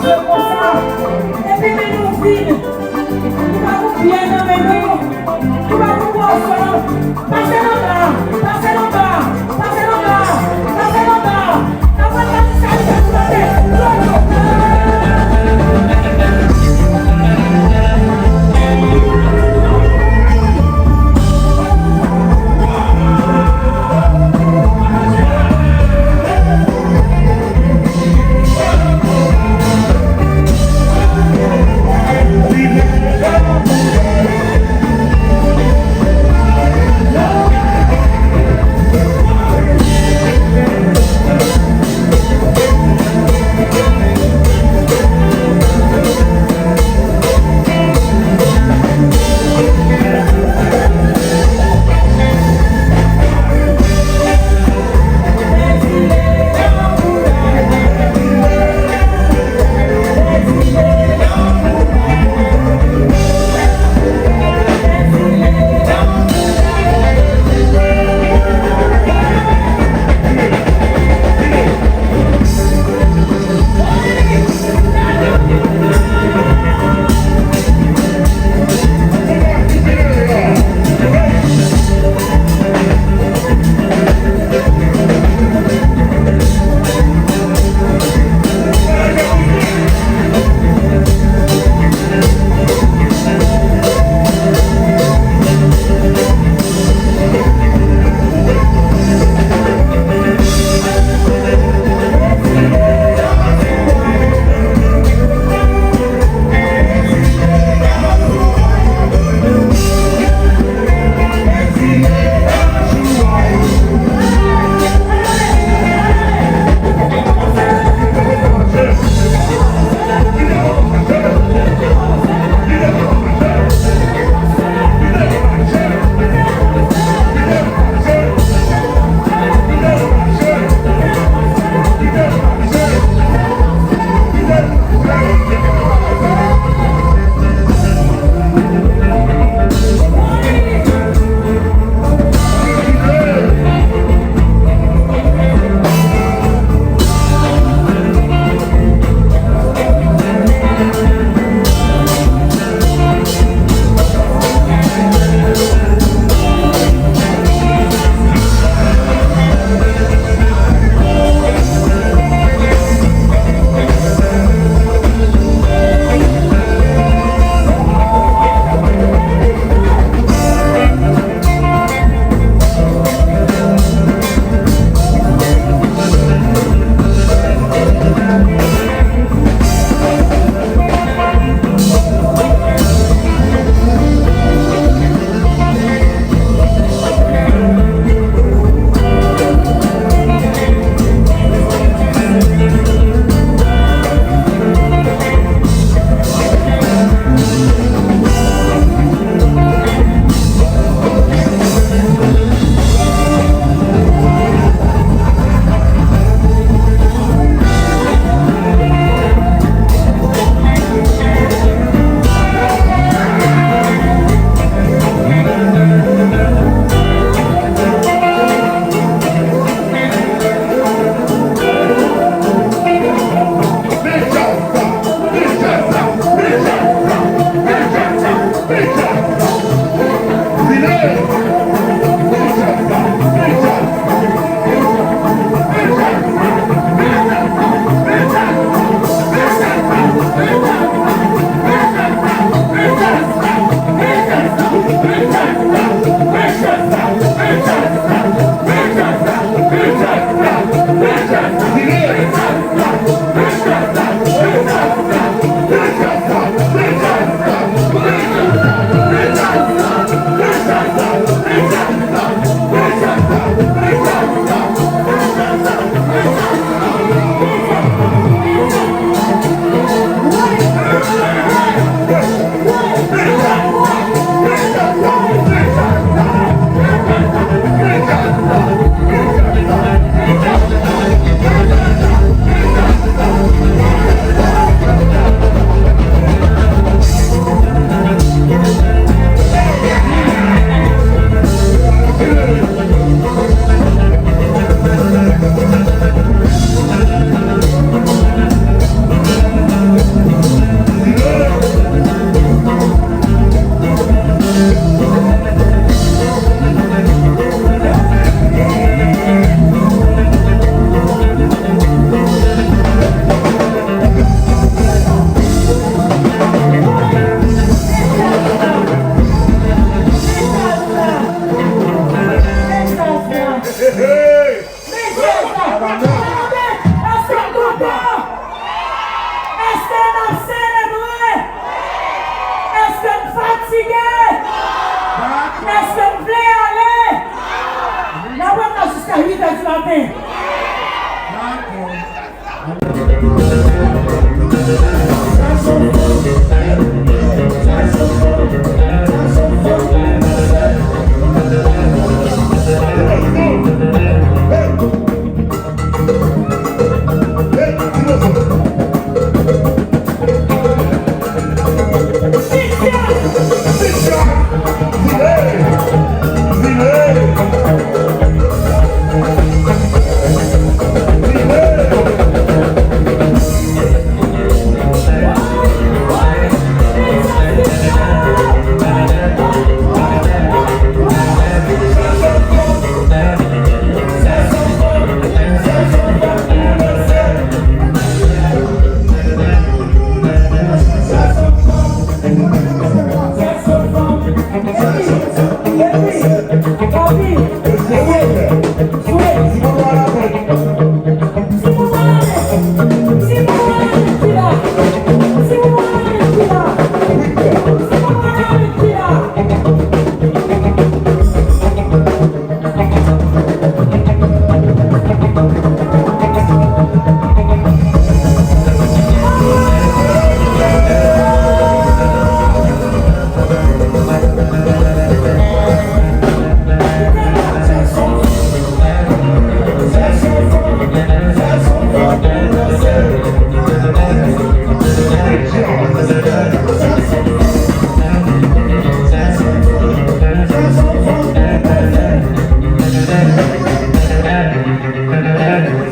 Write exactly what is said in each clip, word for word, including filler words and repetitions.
Konsa, epi men nou vin. Nou pa pou pyè nan men nou. Nou pa pou pwazon. Pase anba, pase anba, pase anba, pase anba. N ap pral pase sa, nou pase.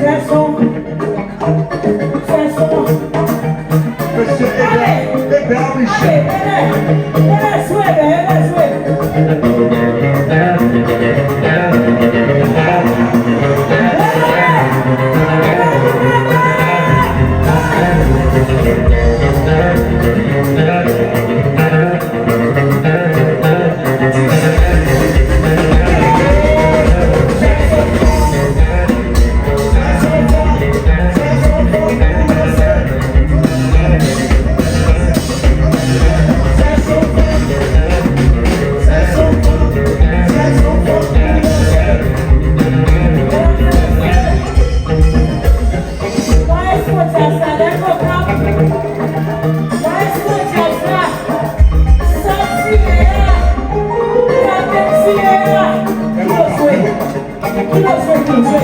Fè son. Fè son. Mesye Eber, Eber Michel. Ale, ale, Eber, Eber jwe, Eber, Eber jwe. Maestro djaz la, lève vokal. Maestro djaz la, sa tire a, sa tire a. Ki lòt jwe? Ki lòt jwe? Ki lòt jwe?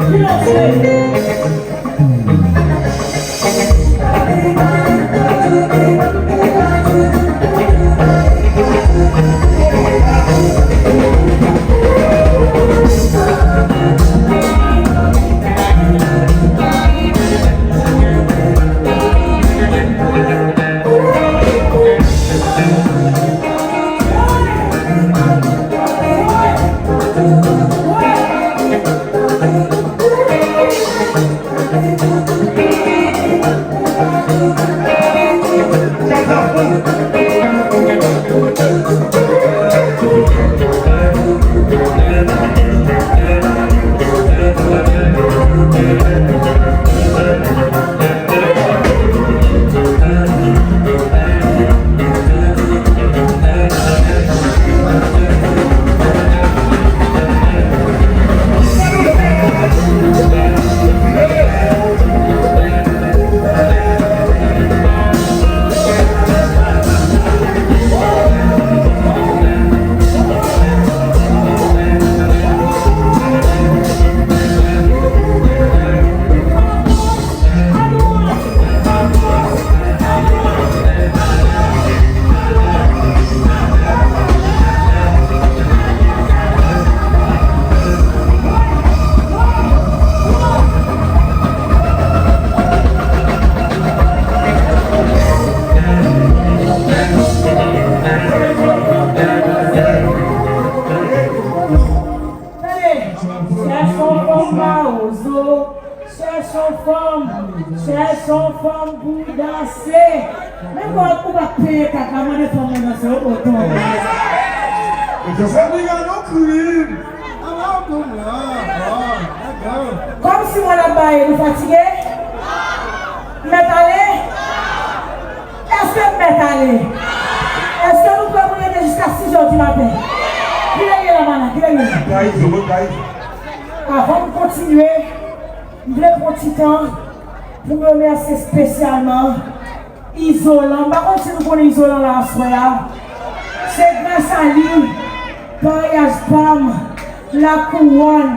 Ki lòt jwe? Tande, chèche yon fanm mawozo, chèche yon fanm, chèche yon fanm pou danse. Men kòb ou pa peye kat la, mande fanm nan danse, ou poto. Sa vin yon krim. Kòm si mwen ap bay, nou fatige? Mèt ale? Èske m mèt ale? Èske nou prè pou n rete jiska sis è di maten? Kilè l ye la, Mana? Guys, guys. Avan m kontinye, m vle pran ti tan pou m remèsye espesyalman Izolan. M pa konn si nou konnen Izolan la aswè a. Se gras a li, paryaj pa m, lakouwòn,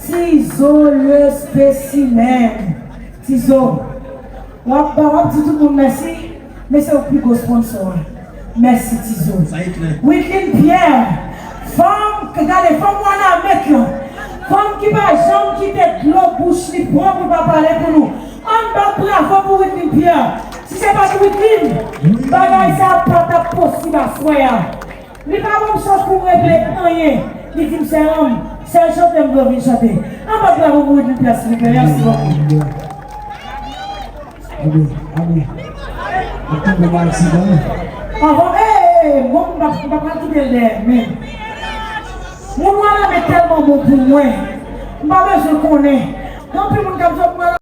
Tizo le spécimen. Tizo, w ap, w ap di tout moun mèsi, men se ou ki pi gwo sponsò a. Mèsi, Tizo. Sa e klè. Widlin Pierre, fanm, gade, fanm Wanament lan. Fanm ki pa janm kite dlo bouch li pran pou l pa pale pou nou. Ann bat bravo pou Widlin Pierre. Si se pa t Widlin, bagay sa a pa t ap posib aswè a. Li pa ban m chans pou m regle anyen. Li di m, "Sè Ann, sèl chante m vle w vin chante." Ann bat bravo pou Widlin Pierre, silvouplè. Mèsi bokou. Amen, amen. Ou tonbe nan aksidan. Avan, eh, bon, m pa, m pa pral kite l dèyè, men. Moun Wanament tèlman bon pou mwen. M pa bezwen konnen. Gen anpil moun k ap di, "Mwen